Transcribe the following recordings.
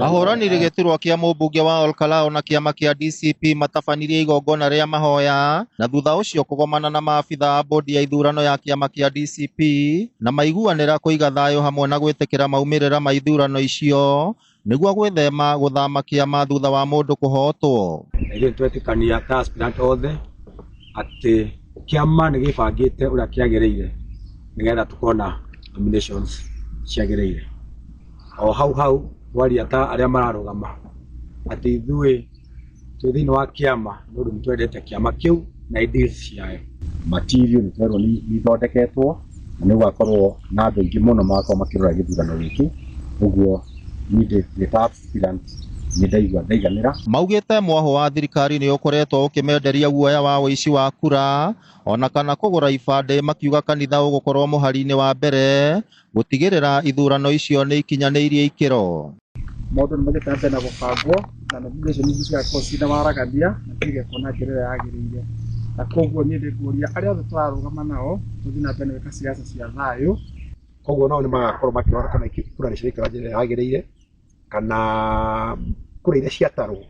Ahũranĩri gĩturwa kĩa mũmbunge wa Olkalau na kĩama kĩa DCP matabanirie igongona rĩa mahoya na thutha ũcio kũgomana na maabitha a bodi ya ithurano ya kĩama kĩa DCP na maiguanĩra kũiga thayũ hamwe na gwĩtĩkĩra maumĩrĩra ma ithurano icio nĩguo gwĩthema gũthama kĩama thutha wa mũndũ kũhootwo. Na ithuĩ twetĩkania ta aspirant othe atĩ kĩama nĩ gĩbangĩte ũrĩa kĩagĩrĩire nĩgetha tũkorwo na nominations ciagĩrĩire. O hau hau twaria ta arĩa mararũgama atĩ ithuĩ twĩ thĩinĩ wa kĩama nĩ ũndũ nĩ twendete kĩama kĩu na ideals ciayo. Material nĩ twerwo nĩ ithondeketwo na nĩ gũgakorwo na andũ aingĩ mũno magakorwo makĩrora gĩthurano gĩkĩ, ũguo niĩ ndĩ ta aspirant nĩ ndaigua ndaiganĩra. Maugĩte mwahũ wa thirikari nĩ ũkoretwo ũkĩmenderia guoya wa ũici wa kura ona kana kũgũra ibandĩ, makiuga kanitha ũgũkorwo mũhari-inĩ wa mbere gũtigĩrĩra ithurano icio nĩ ikinyanĩirie ikĩro. Maũndũ nĩ mathiĩte na mbere na gũbangwo na nomination ici cigakorwo ciĩna waragania na cigekwo na njĩra ĩrĩa yagĩrĩire, na koguo niĩ ndĩkũria arĩa othe tũrarũgama nao tũthiĩ na mbere na gwĩka siasa cia thayũ. Koguo nao nĩ magakorwo makĩrora kana kura nĩ cirekwo na njĩra ĩrĩa yagĩrĩire, kana kura iria ciatarwo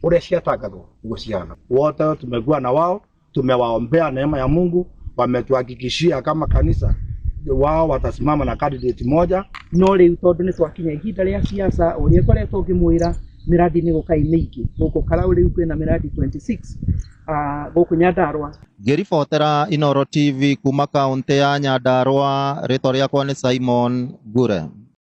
ũrĩa ciatangathwo nĩguo cihana. Wote tumekuwa na wao, tumewaombea neema ya Mungu, wametuhakikishia kama kanisa wao watasimama na candidate moja. No rĩu tondũ nĩ twakinya ihinda rĩa siasa, ũrĩa ngoretwo ngĩmwĩra, mĩradi nĩ gũka mĩingĩ gũkũ Karau. Rĩu kwĩna mĩradi 26 gũkũ Nyandarua. Ngĩribotera Inooro TV kuma kaũntĩ ya Nyandarua, rĩtwa rĩakwa nĩ Simon Ngure.